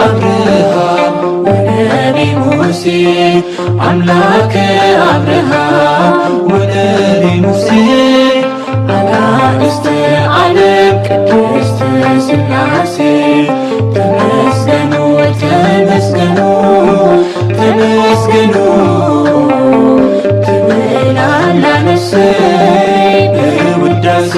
አብርሃም ወነቢ ሙሴ፣ አምላከ አብርሃም ወነቢ ሙሴ፣ አጋእዝተ ዓለም ቅድስት ሥላሴ፣ ተመስገኑ፣ ተመስገኑ፣ ተመስገኑ ትብል ኣላ ነፍሰይ በውዳሴ።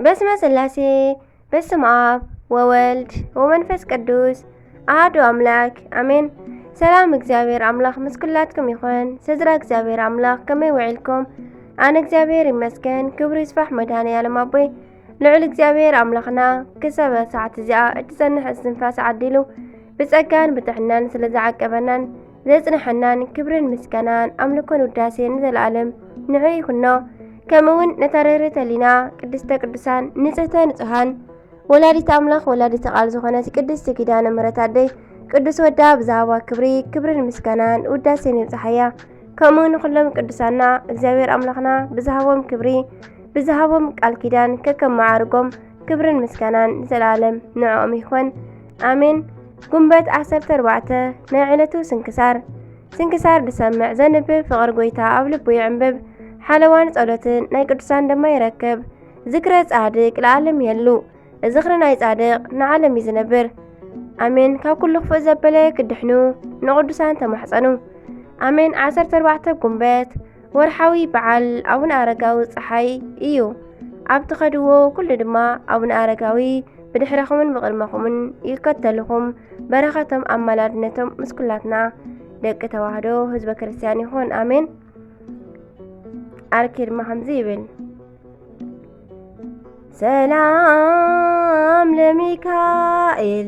በስመ ሥላሴ፣ በስመ አብ ወወልድ ወመንፈስ ቅዱስ አሐዱ አምላክ አሜን። ሰላም እግዚኣብሔር ኣምላኽ ምስ ኩላትኩም ይኹን። ስድራ እግዚኣብሔር ኣምላኽ ከመይ ውዒልኩም? ኣነ እግዚኣብሔር ይመስገን፣ ክብሩ ይስፋሕ መድኃኔ ዓለም ኣቦይ። ልዑል እግዚኣብሔር ኣምላኽና ክሳብ ሰዓት እዚኣ እትጸንሕ እስትንፋስ ዓዲሉ ብጸጋን ብጥዕናን ስለ ዝዓቀበናን ዘጽንሐናን ክብርን ምስጋናን ኣምልኮን ውዳሴን ንዘለኣለም ንዑ ይኹኖ። ከምኡ እውን ነታ ርህርህተ ህሊና ቅድስተ ቅዱሳን ንጽህተ ንጹሃን ወላዲት ኣምላኽ ወላዲተ ቃል ዝኾነት ቅድስቲ ኪዳነ ምሕረት ኣደይ ቅዱስ ወዳ ብዝሃባ ክብሪ ክብርን ምስጋናን ውዳሴን ይብጽሓያ። ከምኡ ንኹሎም ቅዱሳና እግዚኣብሔር ኣምላኽና ብዝሃቦም ክብሪ ብዝሃቦም ቃል ኪዳን ከከም መዓርጎም ክብርን ምስጋናን ንዘለኣለም ንዕኦም ይኹን። ኣሜን። ጉንበት ዓሰርተ ኣርባዕተ ናይ ዕለቱ ስንክሳር። ስንክሳር ዝሰምዕ ዘንብብ ፍቕሪ ጐይታ ኣብ ልቡ ይዕንብብ። ሓለዋን ጸሎትን ናይ ቅዱሳን ድማ ይረክብ። ዝክረ ጻድቅ ለዓለም የሉ። ዝኽሪ ናይ ጻድቅ ንዓለም እዩ ዝነብር። ኣሜን። ካብ ኩሉ ክፉእ ዘበለ ክድሕኑ ንቅዱሳን ተማሕጸኑ። ኣሜን። ዓሰርተ ኣርባዕተ ጉንበት ወርሓዊ በዓል ኣቡነ ኣረጋዊ ጸሓይ እዩ። ኣብ ትኸድዎ ኩሉ ድማ ኣቡነ ኣረጋዊ ብድሕረኹምን ብቕድመኹምን ይከተልኹም። በረኸቶም ኣማላድነቶም ምስ ኩላትና ደቂ ተዋህዶ ህዝበ ክርስቲያን ይኹን። ኣሜን። ኣርኬ ድማ ከምዚ ይብል። ሰላም ለሚካኤል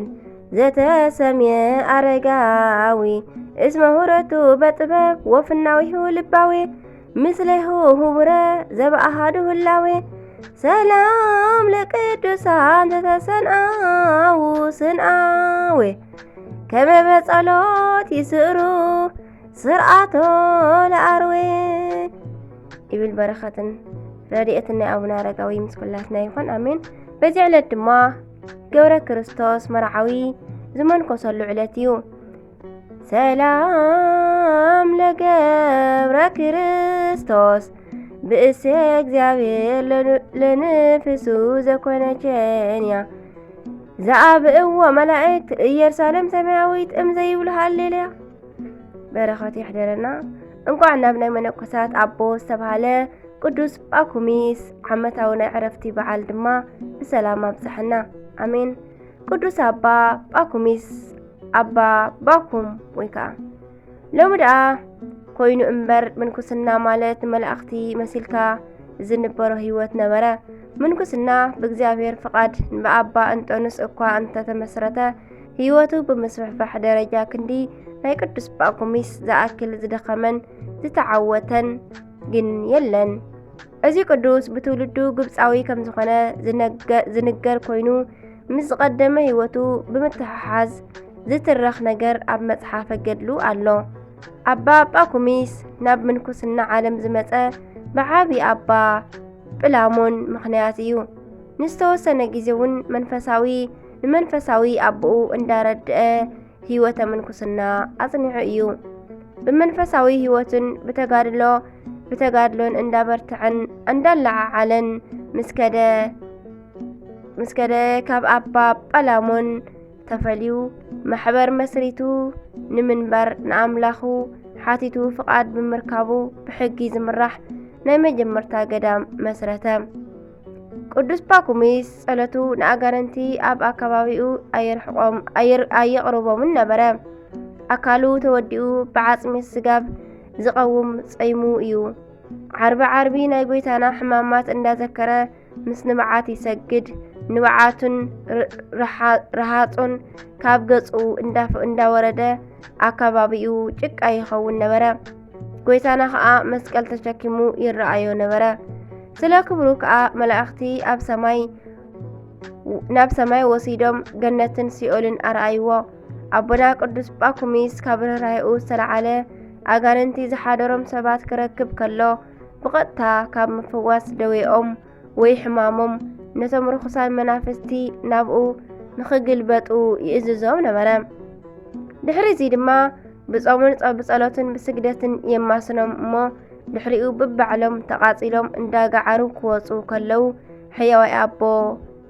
ዘተሰምየ ኣረጋዊ እስመ ሁረቱ በጥበብ ወፍናዊሁ ልባዊ ምስሌሁ ህቡረ ዘበአሃዱ ህላዌ ሰላም ለቅዱሳን ዘተሰንአዉ ስንአዌ ከመ በጸሎት ይስእሩ ስርዓቶ ለኣርዌ ይብል። በረኸትን ረድኤትን ናይ ኣቡነ ኣረጋዊ ምስ ኩላትና ይኹን፣ ኣሜን። በዚ ዕለት ድማ ገብረ ክርስቶስ መርዓዊ ዝመንኮሰሉ ዕለት እዩ። ሰላም ለገብረ ክርስቶስ ብእሴ እግዚኣብሔር ለንፍሱ ዘኮነቸንያ ዘአብእዎ መላእክት ኢየሩሳሌም ሰማያዊት እም ዘይብሉ ሃሌሉያ። በረኸት ይሕደረና። እንቋዕ ናብ ናይ መነኮሳት ኣቦ ዝተባህለ ቅዱስ ጳኩሚስ ዓመታዊ ናይ ዕረፍቲ በዓል ድማ ብሰላም ኣብጽሐና። ኣሜን። ቅዱስ ኣባ ጳኩሚስ፣ ኣባ ባኩም ወይ ከዓ ሎሚ ደኣ ኮይኑ እምበር፣ ምንኩስና ማለት ንመላእኽቲ መሲልካ ዝንበሮ ህይወት ነበረ። ምንኩስና ብእግዚኣብሔር ፍቓድ ብኣባ እንጦንስ እኳ እንተተመስረተ፣ ህይወቱ ብምስፍሕፋሕ ደረጃ ክንዲ ናይ ቅዱስ ጳኩሚስ ዝኣክል ዝደኸመን ዝተዓወተን ግን የለን። እዚ ቅዱስ ብትውልዱ ግብጻዊ ከም ዝኾነ ዝነገ-፣ ዝንገር ኮይኑ፣ ምስ ዝቐደመ ህይወቱ ብምትሕሓዝ ዝትረኽ ነገር ኣብ መጽሓፈ ገድሉ ኣሎ። ኣባ ጳኩሚስ ናብ ምንኩስና ዓለም ዝመጸ ብዓቢ ኣባ ጵላሞን ምኽንያት እዩ። ንዝተወሰነ ግዜ እውን መንፈሳዊ፣ ንመንፈሳዊ ኣቦኡ እንዳረድአ ህይወተ ምንኩስና ኣጽኒዑ እዩ። ብመንፈሳዊ ህይወትን ብተጋድሎ፣ ብተጋድሎን እንዳበርትዐን እንዳለዓዓለን ምስ ከደ፣ ምስ ከደ ካብ ኣባ ጳላሞን ተፈልዩ ማሕበር መስሪቱ ንምንባር ንኣምላኹ ሓቲቱ ፍቓድ ብምርካቡ ብሕጊ ዝምራሕ ናይ መጀመርታ ገዳም መስረተ። ቅዱስ ጳኩሚስ ጸሎቱ ንኣጋንንቲ ኣብ ኣካባቢኡ ኣየርሕቖም-፣ ኣየር-፣ ኣየቕርቦምን ነበረ። ኣካሉ ተወዲኡ ብዓጽሚ ስጋብ ዝቐውም ጸይሙ እዩ። ዓርቢ ዓርቢ ናይ ጐይታና ሕማማት እንዳዘከረ ምስ ንብዓት ይሰግድ። ንብዓቱን ር-፣ ርሓ-፣ ረሃጹን ካብ ገጹ እንዳፍ-፣ እንዳወረደ ኣካባቢኡ ጭቃ ይኸውን ነበረ። ጐይታና ኸኣ መስቀል ተሸኪሙ ይረኣዮ ነበረ። ስለ ክብሩ ከኣ መላእኽቲ ኣብ ሰማይ፣ ናብ ሰማይ ወሲዶም ገነትን ሲኦልን ኣርኣይዎ። ኣቦና ቅዱስ ጳኩሚስ ካብ ርህራሄኡ ዝተለዓለ ኣጋንንቲ ዝሓደሮም ሰባት ክረክብ ከሎ ብቐጥታ ካብ ምፍዋስ ደዌኦም ወይ ሕማሞም ነቶም ርኹሳን መናፍስቲ ናብኡ ንኽግልበጡ ይእዝዞም ነበረ። ድሕሪ እዚ ድማ ብጾምን ጸ-፣ ብጸሎትን ብስግደትን የማስኖም እሞ ድሕሪኡ ብባዕሎም ተቓጺሎም እንዳገዓሩ ክወጹ ከለዉ፣ ሕያዋይ ኣቦ፣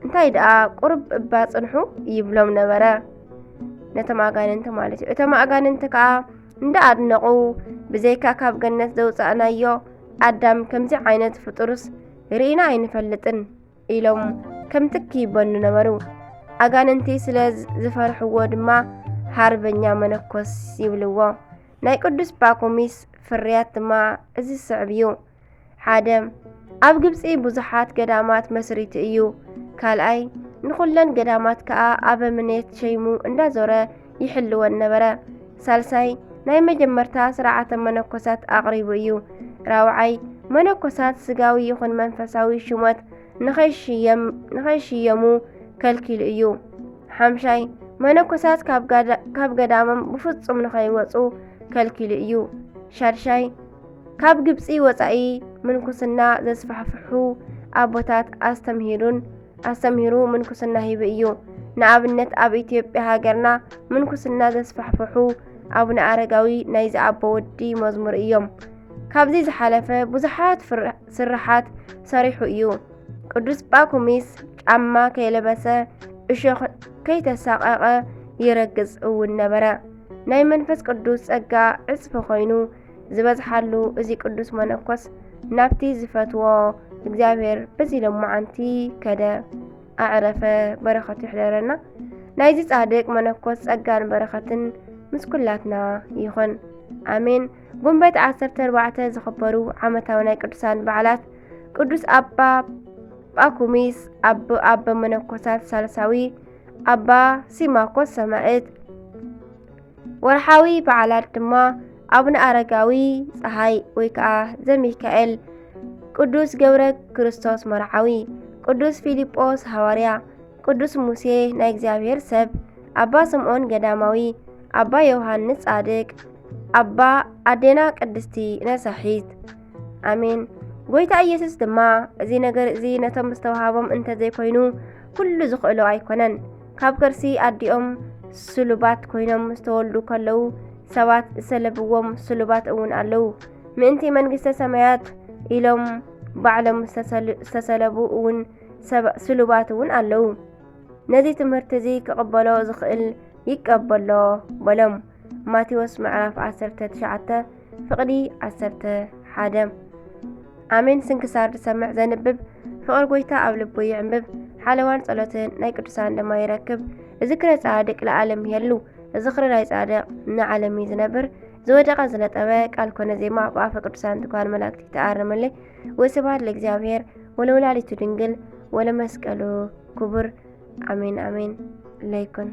እንታይ ደኣ ቁሩብ እባ ጽንሑ፣ ይብሎም ነበረ። ነቶም ኣጋንንቲ ማለት እዩ። እቶም ኣጋንንቲ ከኣ እንዳኣድነቑ፣ ብዘይካ ካብ ገነት ዘውጻእናዮ ኣዳም ከምዚ ዓይነት ፍጡርስ ርኢና ኣይንፈልጥን ኢሎም ከም ትኪ ይበኑ ነበሩ። ኣጋንንቲ ስለ ዝ-፣ ዝፈርሕዎ ድማ ሃርበኛ መነኮስ ይብልዎ። ናይ ቅዱስ ጳኩሚስ ፍርያት ድማ እዚ ዝስዕብ እዩ። ሓደ፣ ኣብ ግብጺ ብዙሓት ገዳማት መስሪቱ እዩ። ካልኣይ፣ ንኹለን ገዳማት ከኣ ኣበምኔት ሸይሙ እንዳዞረ ይሕልወን ነበረ። ሳልሳይ፣ ናይ መጀመርታ ስርዓተ መነኮሳት ኣቕሪቡ እዩ። ራብዓይ፣ መነኮሳት ስጋዊ ይኹን መንፈሳዊ ሽሞት ንኸይሽየም-፣ ንኸይሽየሙ ከልኪሉ እዩ። ሓምሻይ፣ መነኮሳት ካብ ጋዳ-፣ ካብ ገዳሞም ብፍጹም ንኸይወጹ ከልኪሉ እዩ። ሻድሻይ፣ ካብ ግብጺ ወጻኢ ምንኩስና ዘስፋሕፍሑ ኣቦታት ኣስተምሂሩን፣ ኣስተምሂሩ ምንኩስና ሂቡ እዩ። ንኣብነት ኣብ ኢትዮጵያ ሃገርና ምንኩስና ዘስፋሕፍሑ ኣቡነ ኣረጋዊ ናይዚ ኣቦ ወዲ መዝሙር እዮም። ካብዚ ዝሓለፈ ብዙሓት ፍር-፣ ስርሓት ሰሪሑ እዩ። ቅዱስ ጳኩሚስ ጫማ ከይለበሰ እሾኽ ከይተሳቐቐ ይረግጽ እውን ነበረ። ናይ መንፈስ ቅዱስ ጸጋ ዕጽፊ ኮይኑ ዝበዝሓሉ እዚ ቅዱስ መነኮስ ናብቲ ዝፈትዎ እግዚኣብሔር በዚ ሎማዓንቲ ከደ፣ ኣዕረፈ፣ በረኸቱ ይሕደረና። ናይዚ ጻድቅ መነኮስ ጸጋን በረኸትን ምስ ኩላትና ይኹን። ኣሜን። ጉንበት ዓሰርተ ኣርባዕተ ዝኽበሩ ዓመታዊ ናይ ቅዱሳን በዓላት ቅዱስ ኣባ ጳኩሚስ፣ ኣቦ፣ ኣቦ መነኮሳት ሳልሳዊ፣ ኣባ ሲማኮስ ሰማዕት። ወርሓዊ በዓላት ድማ ኣቡነ ኣረጋዊ ጸሃይ ወይ ከኣ ዘሚካኤል፣ ቅዱስ ገብረ ክርስቶስ መርዓዊ፣ ቅዱስ ፊልጶስ ሃዋርያ፣ ቅዱስ ሙሴ ናይ እግዚኣብሔር ሰብ፣ ኣባ ስምዖን ገዳማዊ፣ ኣባ ዮሃንስ ጻድቅ፣ ኣባ ኣዴና ቅድስቲ ነሳሒት። ኣሜን። ጎይታ ኢየሱስ ድማ፣ እዚ ነገር እዚ ነቶም ዝተዋሃቦም እንተ ዘይኮይኑ፣ ኩሉ ዝኽእሎ ኣይኮነን። ካብ ከርሲ ኣዲኦም ስሉባት ኮይኖም ዝተወልዱ ከለዉ፣ ሰባት ዝሰለብዎም ስሉባት እውን ኣለዉ። ምእንቲ መንግስተ ሰማያት ኢሎም ባዕሎም ዝተሰል-፣ ዝተሰለቡ እውን ሰብ-፣ ስሉባት እውን ኣለዉ። ነዚ ትምህርቲ እዚ ክቕበሎ ዝኽእል ይቀበሎ በሎም። ማቴዎስ ምዕራፍ ዓሰርተ ትሽዓተ ፍቕዲ ዓሰርተ ሓደ። ኣሜን። ስንክሳር ዝሰምዕ ዘንብብ ፍቕሪ ጎይታ ኣብ ልቡ ይዕንብብ። ሓለዋን ጸሎትን ናይ ቅዱሳን ድማ ይረክብ። ዝክረ ጻድቅ ለዓለም ይሄሉ። ዝኽሪ ናይ ጻድቕ ንዓለም እዩ ዝነብር። ዝወደቐ ዝነጠበ ቃል ኮነ ዜማ ብኣፈ ቅዱሳን ትጓል መላእክቲ ተኣረመለይ። ወስብሐት ለእግዚኣብሔር ወለወላዲቱ ድንግል ወለመስቀሉ ክቡር። ኣሜን ኣሜን። ለይኩን።